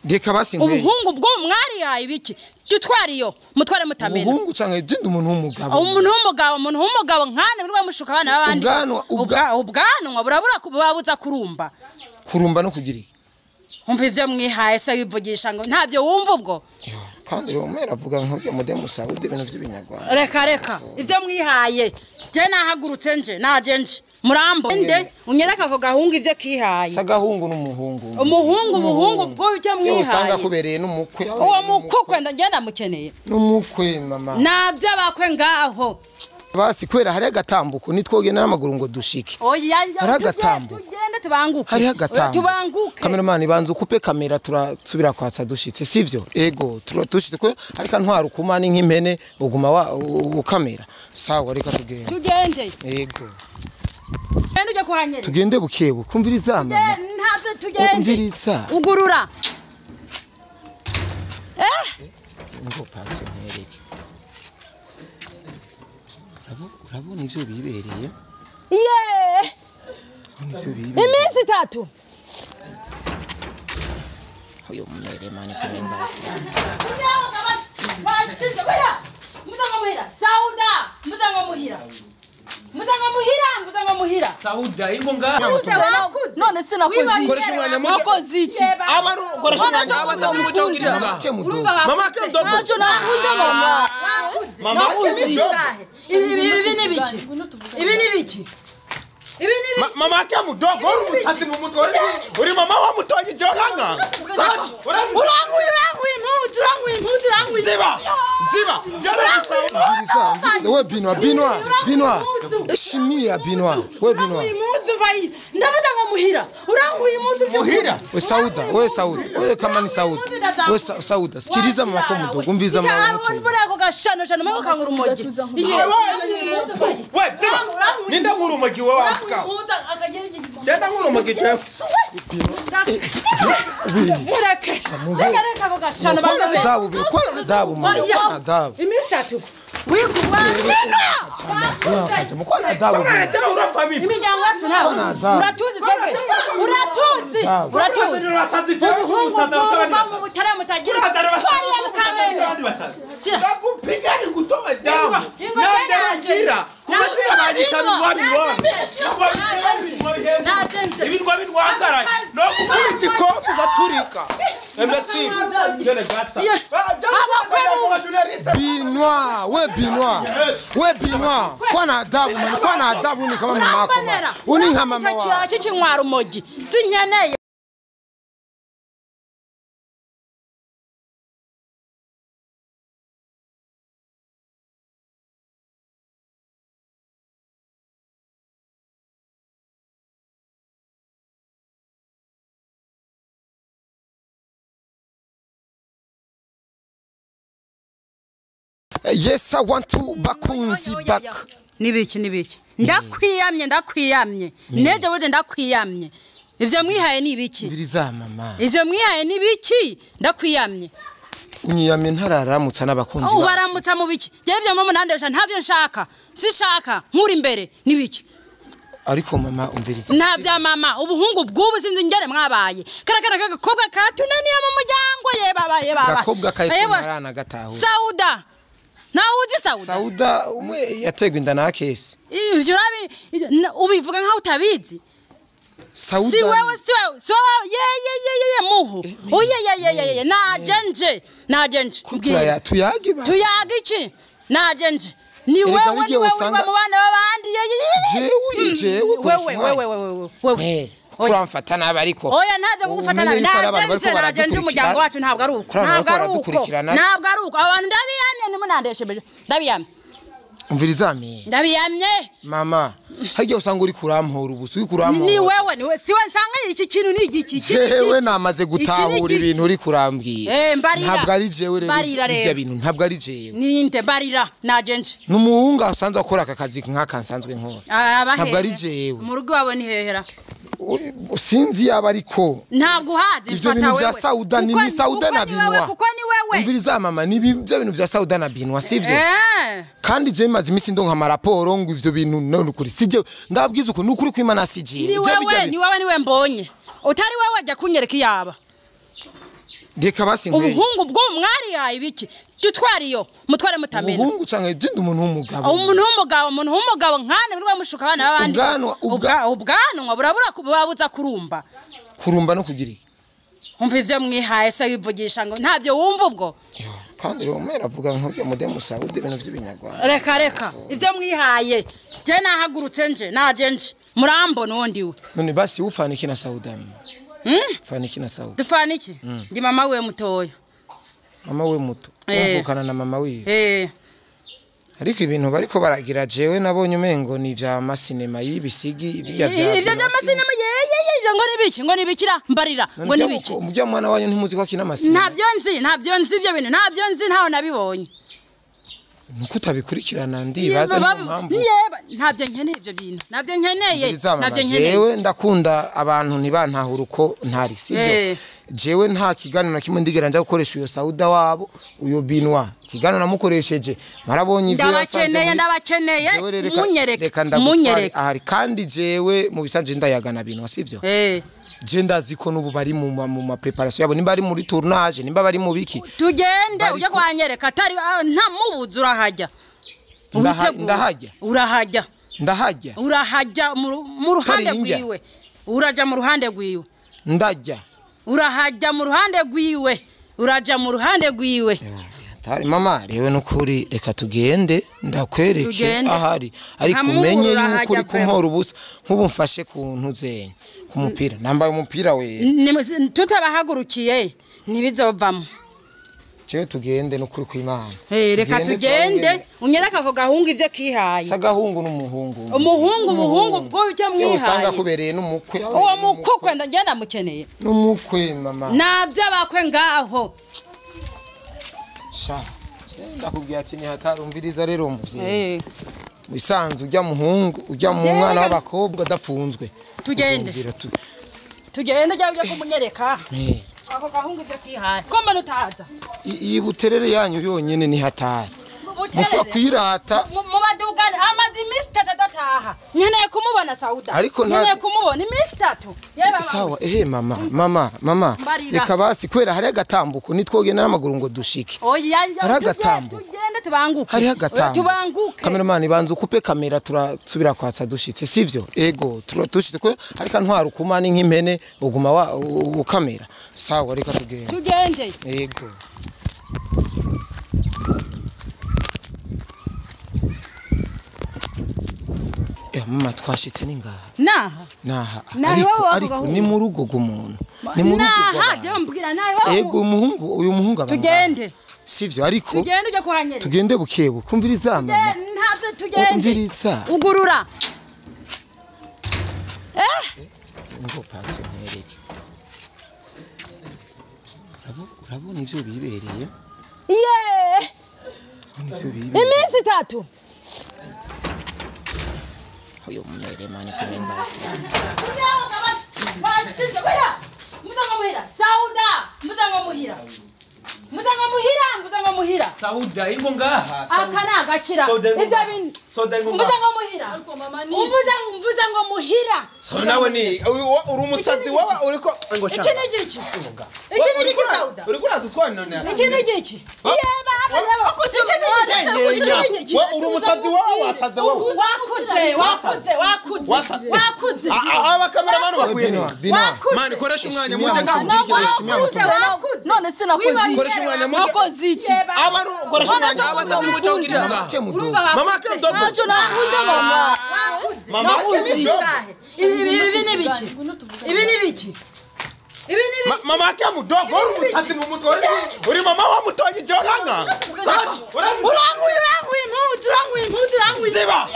Reka basi nkwe. Ubuhungu bwo mwarihaye ibiki? Tutwariyo mutware mutamena. Ubuhungu canke jindi umuntu w'umugabo. Umuntu w'umugabo, umuntu w'umugabo nkane muri bamushuka abana b'abandi. Ubwanwa burabura kubabuza kurumba. Kurumba no kugira iki? Umva ivyo mwihaye se wivugisha ngo ntavyo wumva ubwo. Kandi rero umera avuga nk'ubyo mudemu Saudi ibintu vy'ibinyarwanda. Reka reka ivyo mwihaye. Je nahagurutse nje naje nje. Murambo nde unyereka ako gahungu ivyo kihaye. Sagahungu n'umuhungu. Umuhungu umuhungu bwo ivyo mwihaye. Usanga kubereye n'umukwe. Uwo mukwe ndagenda mukeneye. N'umukwe mama. Navyo bakwe ngaho. Basi kwera hari agatambuko nitwogenda n'amaguru ngo dushike. Oya hari agatambuko. Tugende tubanguke. Hari agatambuko. Tubanguke. Cameraman banza ukupe kamera turasubira kwatsa dushitse sivyo? Ego dushitse ko ariko ntwara ukuma ni nk'impene uguma wa ukamera. Sawa reka tugende. Tugende. Ego. Tugende ujye kuhanyerera. Tugende bukebu kumviriza mama. Ntazo tugende. Umviriza. Ugurura. Ngo patse mwereke. Urabona ivyo bibereye? Ye! Urabona ivyo bibereye? Iminsi itatu. Oyo mumere mani kumenda. Washinze oya. Muzanga muhira. Sauda, muzanga muhira. Muzanga muhira, muzanga muhira. Sauda ingo nga. None sinakoze. Koresha umwanya muto. Nakoze iki? Abaru koresha umwanya abaza muto ugira nga. Mama ke mdogo. Ntacyo navuze mama. Mama ke mdogo. Ibi ni biki? Ibi ni biki? Ibi ni biki? Mama ke mdogo uri musatsi mu mutwe. Uri mama wa mutonyi joranga. Uranguye impuzu, uranguye impuzu, uranguye. Ziba. Ziba. Umviriza we Binwa, Binwa, Binwa. Eshimia Binwa, we Binwa. Ndavuga ngo muhira. Uranguye impuzu muhira. We Sauda, we Sauda. We kama ni Sauda. We Sauda, sikiliza mama ko mdogo, umviriza mama muto. Mbona ako gashano shano mako kangura umogi. We ziba. Ninda ngura umogi wewe amka. Jenda ngura umogi jewe. Mureke. Reka reka ako gashano bangabe. Adabu, kwa adabu mama. Adabu. Iminsi itatu. Wikuwa. Mukwana adabu. Imiryango yacu nawe. Uratuzi twebwe. Uratuzi. Uratuzi. Ubuhungu bwo mu butare mutagira. Twariya mukamenge. Ndakupiga nikutoa damu. Nanderagira. Kubatira banyita binwa. Ibinwa binwangara. No kukubita ikofu gaturika. Imbesiri. Gene gasa. Binwa, we Binwa. We Binwa. Kwa na adabu mani, kwa na adabu ni kama mama yako. Uni nka mama wawe. Chichi umogi. Sinyeneye. Yes, I want to bakunzi back. Nibiki nibiki. Ndakwiyamye ndakwiyamye. Nejo bude ndakwiyamye. Ivyo mwihaye nibiki? Ndiriza mama. Ivyo mwihaye nibiki? Ndakwiyamye. Unyiyamye ntararamutsa n'abakunzi bacu. Ubaramutsa mu biki? Je ivyo mama nandesha ntavyo nshaka. Sishaka nkuri imbere nibiki? Ariko mama umviriza. Nta bya mama ubuhungu bw'ubu sinzi ngere mwabaye. Karakara kagakobwa katunaniye mu muryango ye baba ye baba. Gakobwa kayitunarana gatahu. Sauda. Nauzi Sauda. Sauda umwe yategwa inda na kesi. Ivyo urabi ubivuga nkaho utabizi. Sauda. Si wewe si wewe. Si wewe ye ye ye ye muhu. Oye ye ye ye ye naje nje. Naje nje. Tuyage ba. Tuyage iki? Naje nje. Ni wewe ni wewe mu bana babandi ye ye. Jewe jewe wewe wewe wewe wewe. Kuramfata nabi ariko. Oya ntaze kugufata nabi. Naje nje umuryango wacu ntabwo ari uko. Ntabwo ari uko. Ntabwo ari uko. Abantu ndabiyamye ntimunandeshebeje. Ndabiyamye. Umviriza mi. Ndabiyamye. Mama, hagiye usanga uri kurampora ubusu uri kurampora. Ni wewe ni wewe siwe nsanga iki kintu ni igiki. Jewe namaze gutahura ibintu uri kurambwira. Ntabwo ari jewe rero. Ibyo bintu ntabwo ari jewe. Ninde barira naje nje. Numuhungu asanzwe akora aka kazi nk'aka nsanzwe nkora. Ntabwo ari jewe. Mu rugo wabo ni hehera. Sinzi yaba ariko ntabwo uhazi ivyo bintu vya Sauda ni Sauda na Binwa kuko ni wewe umviriza mama ni ibyo bintu vya Sauda na Binwa sivyo kandi je maze imisi ndonka amaraporo ngo ivyo bintu none ukuri sije ndabwiza uko nukuri kwimana sije ni wewe ni wewe niwe mbonye utari wewe ajya kunyereka iyaba. Reka basi nkwereke. Ubuhungu bwo mwarihaye ibiki? Tutwariyo mutware mutamena. Ubuhungu canke jindi umuntu w'umugabo. Umuntu w'umugabo, umuntu w'umugabo nkane muri bamushuka abana babandi. Ubwanwa burabura kubabuza kurumba. Kurumba no kugira iki? Umva ivyo mwihaye se wivugisha ngo ntavyo wumva ubwo. Kandi rero umera avuga nk'ubyo mudemu Saudi ibintu vy'ibinyarwanda. Reka reka ivyo mwihaye. Je nahagurutse nje naje nje murambo nundi we. None basi ufana iki na Saudi? Ufana iki na Saudi? Dufana iki? Ndi mama we mutoya. Mama we muto. Umvukana na mama wiwe. Ariko ibintu bariko baragira jewe nabonye umengo ni vya masinema y'ibisigi ibya vya ivyo vya masinema yeye ivyo ngo nibiki ngo nibikira mbarira ngo nibiki. Umujya mwana wanyu ntimuzi ko akina masinema. Ntavyo nzi ivyo bintu ntavyo nzi ntaho nabibonye. Nuko utabikurikirana ndibaza niyo mpamvu. Ntavyo nkeneye ivyo bintu. Ntavyo nkeneye. Ntavyo nkeneye. Jewe ndakunda abantu ntibantahura uko ntari sivyo. Jewe nta kiganiro na kimwe ndigera nja gukoresha uyo Sauda wabo uyo Binwa. Kiganiro namukoresheje marabonye ivyo yasanze. Ndabakeneye munyereke. Munyereke. Ahari kandi jewe mu bisanje ndayagana Binwa sivyo. Je ndazi ko nubu bari mu ma preparation yabo nimba ari muri tournage nimba bari mu biki. Tugende uje kwanyereka atari nta mubuzu urahajya. Ndahajya. Urahajya. Ndahajya. Urahajya mu ruhande rwiwe. Uraja mu ruhande rwiwe. Ndajya. Urahajya mu ruhande rwiwe. Uraja mu ruhande rwiwe. Tari mama rewe nukuri reka tugende ndakwereke ahari ariko umenye yuko uri kumpora ubusa nkubu mfashe ku ntuzenye ku mupira nambaye umupira we tutabahagurukiye ntibizovamo. Cyo tugende nukuri kw'Imana. Reka tugende unyereka ako gahungu ivyo kihaye. Sagahungu n'umuhungu. Umuhungu umuhungu bwo ivyo mwihaye. Usanga kubereye n'umukwe. Uwo mukwe ndagenda mukeneye. N'umukwe mama. Navyo bakwe ngaho. Sha ndakubwiye ati ni hatarumviriza rero umuvyeyi. Wisanzu ujya muhungu ujya mu mwana w'abakobwa adafunzwe. Tugende. Tugende jya ujya kumunyereka. Ako gahungu ivyo kihaye. Ko mbona utaza. Iyi buterere yanyu yonyene ni hatari. Mufa kwirata. Mu badugane amazi iminsi itatu adataha. Nkeneye kumubona Sauda. Ariko nkeneye kumubona iminsi itatu. Sawa mama mama mama. Reka basi kwera hari agatambuko nitwogenda n'amaguru ngo dushike. Oya hari agatambuko. Tugende tubanguke. Hari agatambuko. Tubanguke. Cameraman ibanza ukupe kamera turasubira kwatsa dushitse sivyo? Ego dushitse ko ariko ntwara ukumani nk'impene uguma ukamera. Sawa reka tugende. Tugende. Ego. Mama twashitse ningaha. Naha. Naha. Ariko ni mu rugo rw'umuntu. Ni mu rugo. Naha je mbwira nawe. Ego umuhungu uyu muhungu abanga. Tugende. Sivyo ariko. Tugende uje kuhanyereka. Tugende bukebu. Kumviriza mama. Ntazo tugende. Kumviriza. Ugurura. Ngo patse nkwereke. Urabona ivyo bibereye? Ye. Ivyo bibereye. Iminsi itatu. Uyo mumere mani kumemba. Sauda, muzanga muhira. Muzanga muhira, muzanga muhira. Sauda ingo ngaha. Aka nagakira. Ivyo bintu. Sauda ingo ngaha. Muzanga muhira. Muzanga muhira. Sauda nawe ni uri umusazi wawe uriko ngo cha. Iki ni igiki? Iki ni igiki Sauda? Uriko uratutwana none. Iki ni igiki? Yeba aba iki ni igiki? We uri umusazi wawe wasaze wowe. Wakuze, wakuze, wakuze. Wakuze. Aba cameraman bakwiye ni. Man koresha umwanya mujye ngaho. None sinakoze. Koresha umwanya mujye. Nakoze iki? Aba koresha umwanya abasazi mujye kugira ngaho. Mama ke mdogo. Ntacyo navuze mama. Mama ke mdogo. Ibi ni biki? Ibi ni biki? Ibi ni biki? Mama ke mdogo uri umusazi mu mutwe. Uri mama wa mutonyi joranga. Uranguye impuzu, uranguye impuzu, uranguye. Ziba.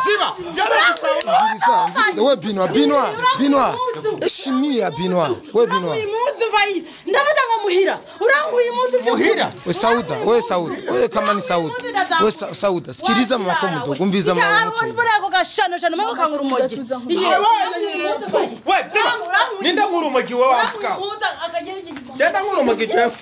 Ziba. Umviriza we Binwa Binwa Binwa. Eshimia Binwa. We Binwa. Ndavuga ngo muhira. Uranguye impuzu muhira. We Sauda, we Sauda. We kama ni Sauda. We Sauda. Sikiliza mama ko mudogo, umviza mama muto. Mbona ako gashano shano mako kangura umogi. We ziba. Ninda nkuru umogi wewe wafuka. Genda nkuru umogi jewe.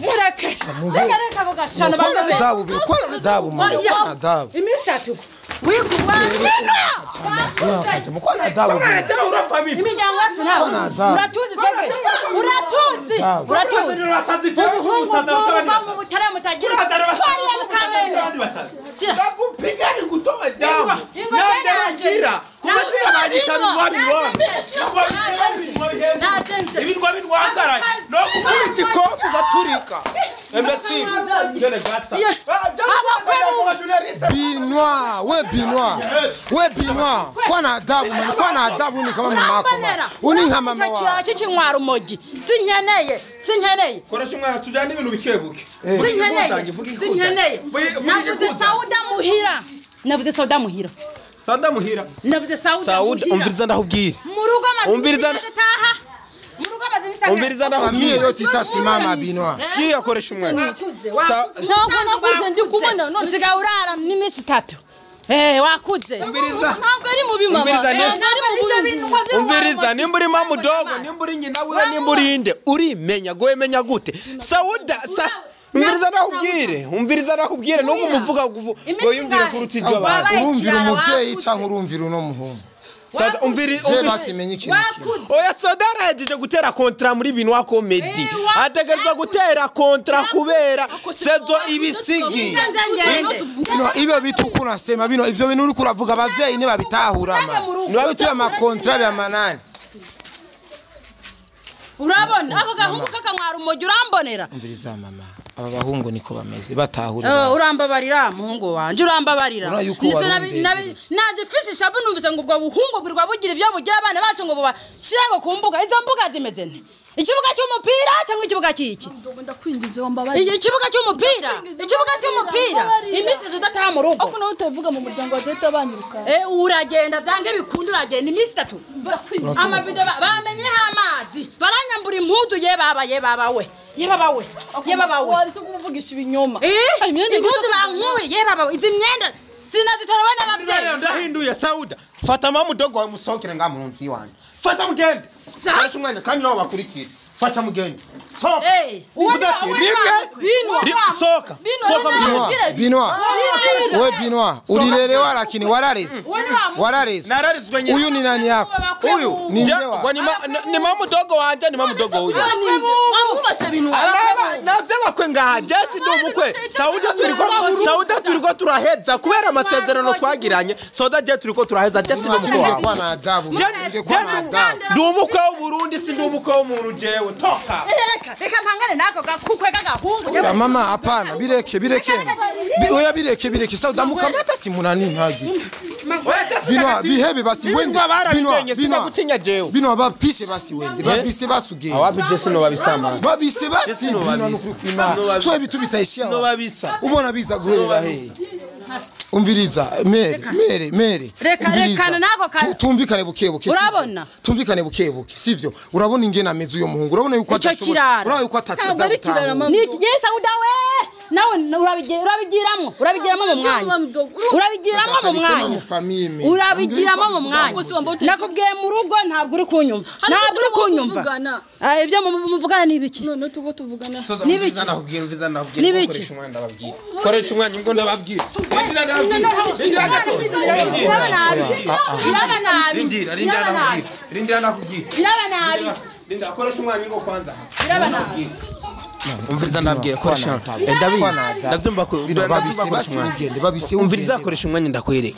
Mureke. Reka reka ako gashano Adabu, kwa adabu mama. Adabu. Iminsi itatu. Imiryango yacu ntabwo uratuzi twebwe uratuzi uratuzi ubuhungu bw'ubu mu butare mutagira twariye mu Kamenge ndakupiga nikutoa damu nandaragira kubagira bagita binwa ibinwa binwangara no gukubita ikofu gaturika embassy ngene gasa Binwa we Binwa we Binwa kwa na adabu man kwa na adabu ni kama mama yako uni nka mama wawe kikinywara umogi sinkeneye sinkeneye koresha umwana tujyane ibintu bikebuke sinkeneye navuze Sauda muhira navuze Sauda muhira Sauda muhira navuze Sauda muhira umviriza ndakubwira mu rugo umviriza taha mu rugo bazimisa umviriza ndakubwira yote isasimama Binwa sikia koresha umwana ntabwo nakuze ndi kubona none usigaye urara n'iminsi 3 wakuze umviriza ntabwo ari mubi mama umviriza nimba uri mama dogo nimba uri nyina wiwe nimba uri inde urimenya gowe menya gute Sauda umviriza ndakubwire umviriza ndakubwire nuko umuvuga ngo yumvire kuruta ibyo abantu urumvira umuvyeyi canke urumvira uno muhungu Sada umviri basimenye ikintu oya Sada arahejeje gutera kontra muri Binwa Comedy ategerezwa gutera kontra kubera sezo ibisigi bino ibyo bituko unasema bino ivyo bintu uri kuravuga abavyeyi ne babitahura ma nibabituye ama kontra bya manani urabona ako gahungu kakanywara umogi urambonera umviriza mama aba bahungu niko bameze batahura urambabarira muhungu wanje urambabarira naje mfise ishavu numvise ngo ubwo buhungu bwirwa bugira ibyo bugira abana bacu ngo bubashire ngo ku mbuga izo mbuga zimeze nte ikibuga cy'umupira cyangwa ikibuga cy'iki ndakwingize wambabarira ikibuga cy'umupira ikibuga cy'umupira iminsi tudataha mu rugo ako nawe utavuga mu muryango wa data banyiruka uragenda byange bikunda uragenda iminsi 3 amavido bamenyeho amazi baranyambura impudu ye baba ye baba we ye baba we ye baba we wari cyo kuvugisha ibinyoma impudu bankuye ye baba we izi myenda sinazitora bana abavyeyi ndahinduye Sauda fata mama dogo wawe musohokere ngaha mu nzu iwanjye fata mugende koresha umwanya kandi nawe bakurikira fata mugende soka rimwe soka soka Binwa we Binwa ulilelewa lakini wararezwe wararezwe nararezwe nyine uyu ni nani yako uyu ni ni mama dogo wanje ni mama dogo uyu navyo bakwe ngaha jesi ndi umukwe Sauda turiko turaheza kubera amasezerano twagiranye Sauda je turiko turaheza jesi ndi umukwe wawe ndi umukwe w'Uburundi si ndi umukwe w'umuntu jewe toka reka mpangane nako gakukwe kagahungu ya mama hapana bireke bireke oya bireke bireke Sauda mukamata simunani ntagi Binwa bihebe basi wende Binwa sinagutinye jewe Binwa bapishe basi wende babise basuge awapi jesi no babisama babise basi no babisa so bitu bitaishia no babisa ubona biza guherera he umviriza mere mere mere reka rekana nako tumvikane bukebuke urabona tumvikane bukebuke sivyo urabona ingena ameze uyo muhungu urabona yuko adashobora urabona yuko atacaza ni Yesu udawe nawe urabigiramo urabigiramo mu mwanya urabigiramo mu mwanya urabigiramo mu mwanya nakubwiye mu rugo ntabwo uri kunyumva ntabwo uri kunyumva ibyo muvugana ni ibiki none tugo tuvugana ni ibiki ni ibiki koresha umwanya ngo ndababwira biraba nabi biraba nabi rindira nakubwira biraba nabi rindira koresha umwanya ngo kwanza biraba nabi umviriza ndabwiye koresha ndabizi ndavyumva ko babise umviriza koresha umwanya ndakwereka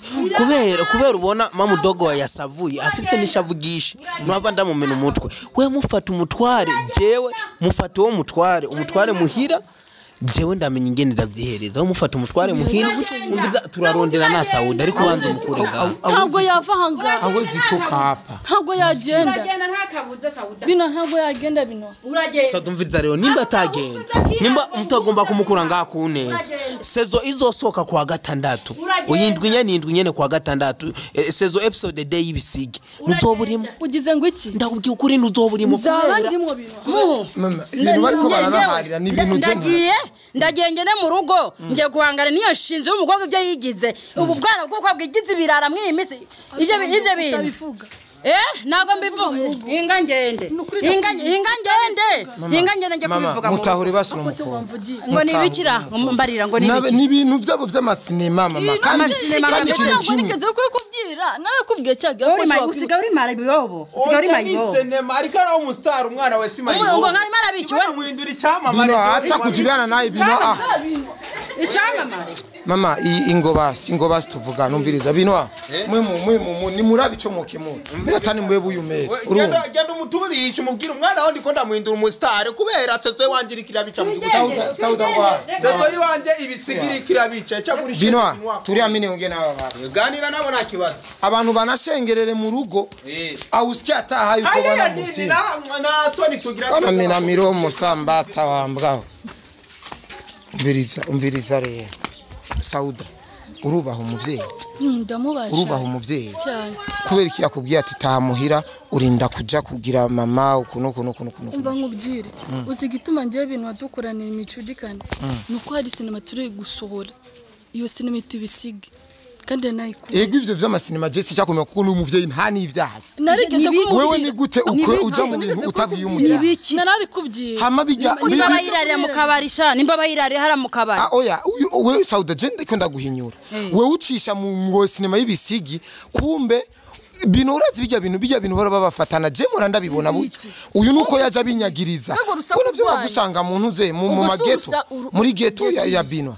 kubera ubona mama dogo yasavuye afise n'ishavu gishi nwava ndamumena umutwe we mufata umutware jewe mufata uwo mutware umutware muhira jewe ndamenya ingene ndavyihereza mufata umutware muhira umviriza turarondera na Sauda ariko banza umukure ngaho ntabwo yava ahangaha hawezi toka hapa ntabwo yagenda uragenda ntakabuze Sauda bino ntabwo yagenda bino uragenda Sauda umviriza rero nimba atagenda nimba mutagomba kumukura ngaha kuneza sezo izosoka kwa gatandatu uyindwi nyene indwi nyene kwa gatandatu sezo episode day y'ibisige nuzoburimo ugize ngo iki ndakubwiye ukuri nuzoburimo kubera muhu mama ibintu bariko baranaharira ni ibintu ndagiye ndagiye ngende mu rugo ngiye guhangana niyo shinzi w'umukobwa ibyo yigize ubu bwana bw'umukobwa bwigize ibirara mw'iyi minsi ibyo bintu Ntabwo mbivuga. Hinga ngende. Hinga ngende. Hinga ngende nje kubivuga. Mutahure basi n'umukobwa. Ngo nibikira mbarira ngo nibiki. Ni ibintu byabo by'amasinema mama. Kandi ikintu kimwe. Nigeze kukubwira narakubwiye cyagiye ko usiga uri mara bibobo. Usiga uri mayibobo. Sinema ariko ari umustar umwana we si mayibobo. Ngo ngari mara biki we. Muhindura icyamamare. Bino acha kujibana naye bino ah. Icyamamare. Mama ingobasi tuvuga numviriza bino mwe ni murabi cyo mukemura atani mwe buyume urumva genda umuturisha umubwira umwana wawe ndiko ndamuhindura umustar kubera sezo wangirikira bica mu gihugu Sauda ngwa sezo wanje ibisigirikira bica cyagurisha bino turi amine unge nawe abantu ganira nabo nta kibazo abantu banashengerere mu rugo awusikia ataha yuko bana musina na soni tugira bana mina miromo sambata wambwaho umviriza rero Sauda urubaha umuvyeyi ndamubasha urubaha umuvyeyi cyane kubera iki yakubwiye ati tamuhira urinda kuja kugira mama ukuntu umva nkubwire uzi gituma ngiye ibintu wadukoranira imicudikane nuko hari sinema turi gusohora iyo sinema itubisige kandi nayikunda ego ivyo vy'amasinema je sicyakomeye kuko n'umuvyeyi nta n'ivyahatsi narigeze kumubwira wewe ni gute ukwe uja mu bintu utabwiye umuryango narabikubwiye hama bijya nimba bayirarira mu kabari sha nimba bayirarira hara mu kabari ah oya wewe Sauda je ndiko ndaguhinyura wewe ucisha mu sinema y'ibisigi kumbe bino urazi bijya bintu bora babafatana je mura ndabibona buki uyu nuko yaje abinyagiriza kuno byo bagusanga mu ntuze mu mageto muri ghetto ya bino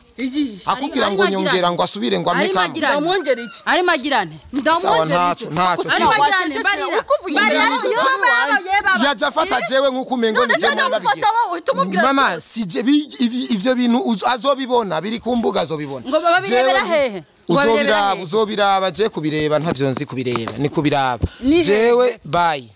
akubwira ngo nyongera ngo asubire ngo amekamo ndamwongera iki ari magirane ndamwongera iki ntacyo yaje afata jewe nkuko umengo ni je mama si je ivyo bintu azobibona biri ku mbuga azobibona ngo babirebera hehe uzobiraba je kubireba ntavyo nzi kubireba ni kubiraba jewe bye.